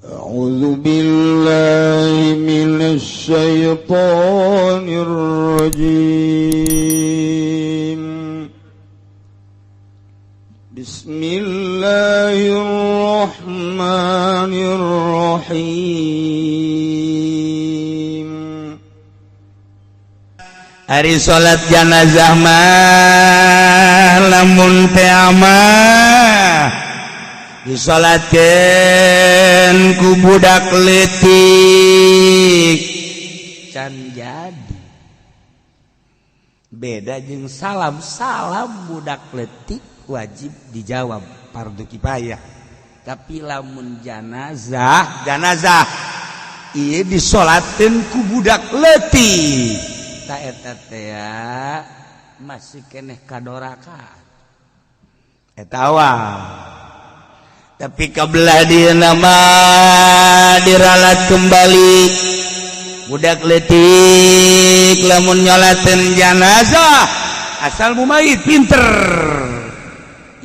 أعوذ بالله من الشيطان الرجيم. بسم الله الرحمن الرحيم. Ari salat janazah mah lamun teh mah disolatkeun ku budak leutik can jadi. Beda jeung salam. Salam budak leutik wajib dijawab, fardu kifayah. Tapi lamun janazah, janazah ieu disolatkeun ku budak leutik, ta eta teh masih keneh kadorakan eta awal. Tapi kabelah dia nama diralat kembali, budak leutik lamun nyolatin janazah asal mumayit pinter,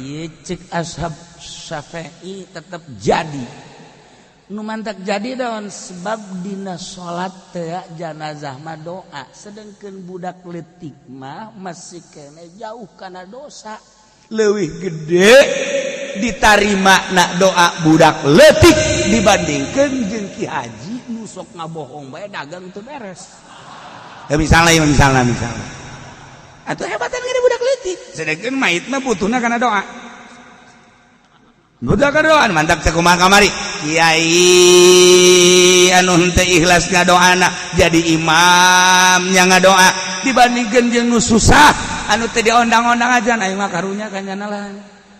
ieu cek ashab Syafi'i tetap jadi. Nu mantak jadi daun sebab dina salat teh janazah mah doa, sedangkan budak leutik mah masih kene jauh kana dosa. Leuwih gede ditarima nak doa budak leutik dibandingkan jeung ki haji nu sok ngabohong bae, dagang teu beres ya, misalnya ya, misalnya misalnya atau hebatan gini budak leutik, sedangkan mayit mah butuhna kana doa. Budak doa mantap sakumaha kamari kiai anu henteu ikhlas ngadoana jadi imam yang ngadoa dibandingkeun jeung nu susah anu teu diondang-ondang aja. Aing mah karunya ka nyana lah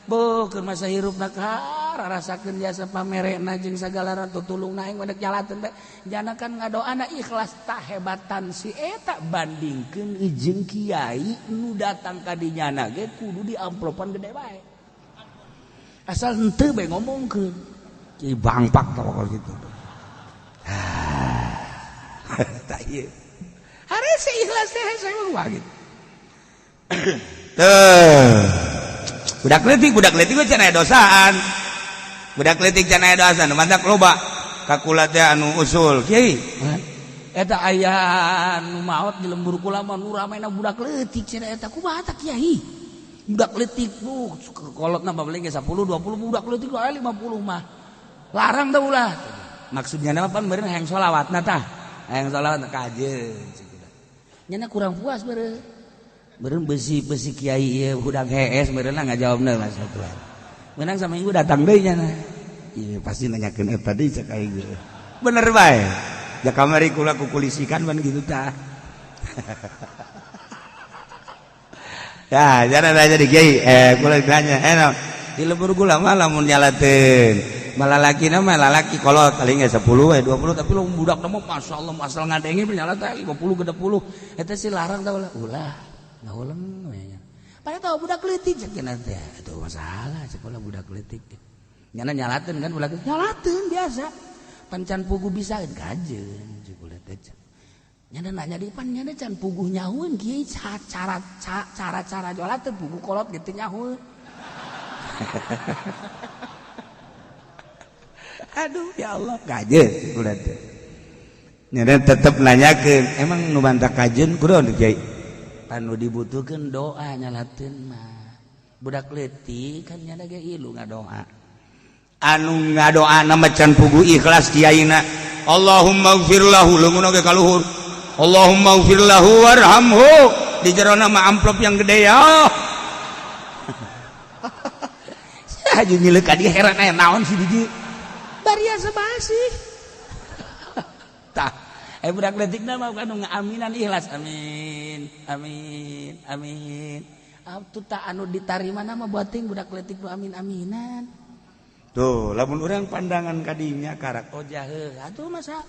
boh keur masa hirupna rasakeun jasa pamerena jeung sagala tutulungna, aing mah dek nyalateun teh jana kan ngadoana ikhlas. Tak hebatan si eta bandingkeun jeung kiai nu datang ka dinyana ge kudu di amplopan gede bae, asal henteu bae ngomongkeun. Kiai bangpak tah gitu. Tak ieu hare si ikhlas teh saya mah gitu. Tuh budak leutik, budak leutik mah can aya dosaan, budak leutik can aya dosaan. Mantak loba kakula teh anu usul, "Kiai, eta aya nu maot di lembur kula mah nu ramena budak leutik," cenah. "Eta kumaha tah, Kiai?" "Budak leutik bu kolotna paling ge 10 20, budak leutik aya 50 mah larang teh ulah." Maksudnya nama pan meureun hayang sholawatna tah, hayang sholawat kajeun. Nyana kurang puas meureun, meureun besi-besi kiai ieu hudang hees meureun lah ngajawabna. Mas menang sama minggu datang deui nyana. Iya, pasti nanyakeun eta deui cek aing ge. Bener bae ya, kamari kula kukulisikan pan gitu tah. Ya, jangan aja di kiai kula ditanya no, di lembur kula mah lamun nyalateun malah laki mah lalaki kolot paling 10 we 20, tapi lu budak mah masyaallah asal ngadenge nyala teh 50 60. Eta sih larang tah ulah, ulah ngahuleng we. Padahal tahu budak leutik cek teh itu masalah cek ulah budak leutik. Nyana nyalateun kan budak leutik nyalateun biasa pan can puguh bisa kajeun cek ulah teh. Nyana nanya di pan nyana can puguh nyahueun, "Kiai, cara cara cara nyalateun puguh kolot gitu nyahueun." Aduh ya Allah, kajeun ulah teh. Nyana tetep nanyakeun, emang nu bantah kajeun kudu kiai? Anu dibutuhkeun doa nyalateun mah budak leutik kan nyana ge ilu ngadoa. Anu ngadoa nama can puguh ikhlas kiaina. Allahumma gfir lahu, leungeunna ge kaluhur, Allahumma gfir lahu warhamhu, di jero nama amplop yang gede ya. Haji nyileuk ka dieu heran aya naon sih di dieu bariasa masih. Tah budak leutik mah anu ngaaminan ikhlas, amin amin amin. Atuh tak anu ditarima nama buating budak leutik nu amin aminan. Tuh lamun urang pandangan kadinya karak. Oh jahe atuh masa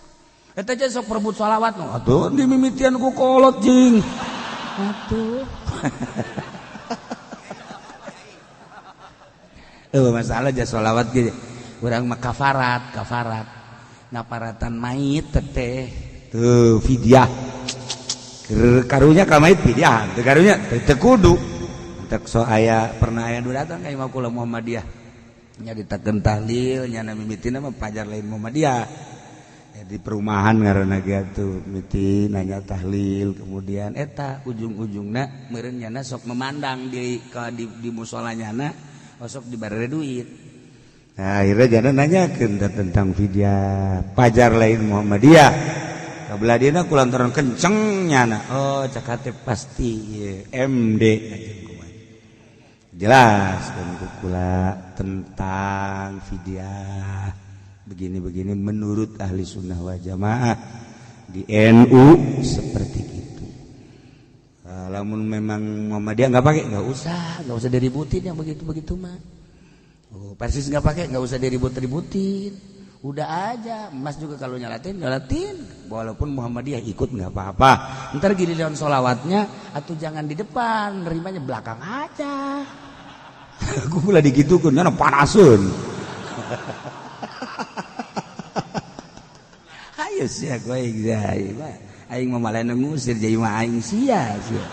eta aja sok perebut sholawat nu atuh dimimitian ku kolot jing. Atuh masalah aja sholawat gitu. Urang mah kafarat, kafarat ngaparatan mayit teteh. Tuh fidyah karunya ka mayit, fidyah teu karunya teu kudu. Teu so aya pernah aya nu datang ka imah kula Muhammadiyah. Nyaritakeun tahlil nyana mimitina mah pajar lain Muhammadiyah. Ya, di perumahan ngaranna ge atuh mimiti nanya tahlil, kemudian eta ujung-ujungna meureun nyana sok memandang di musola nyana sok dibere duit. Nah, akhirnya jana nanyakeun tentang fidyah pajar lain Muhammadiyah. Kabelah dieuna kulantaran kenceng nyana. Oh, cak hate pasti ieu MD jelas dan kukula tentang fidyah begini-begini menurut ahli sunnah wal jamaah di NU seperti itu. Lamun memang Muhammadiyah nggak pakai, nggak usah diributin yang begitu-begitu mah. Oh, Persis nggak pakai, nggak usah diribut-ributin. Udah aja, Mas juga kalau nyalatin, nyalatin. Walaupun Muhammadiyah ikut nggak apa-apa. Ntar giliran sholawatnya atau jangan di depan, nerimanya belakang aja. Aku pula digitukeun, nyana panasun. Ayo sia gue aing mah aing mah malah ngusir jadi mah aing sia sia.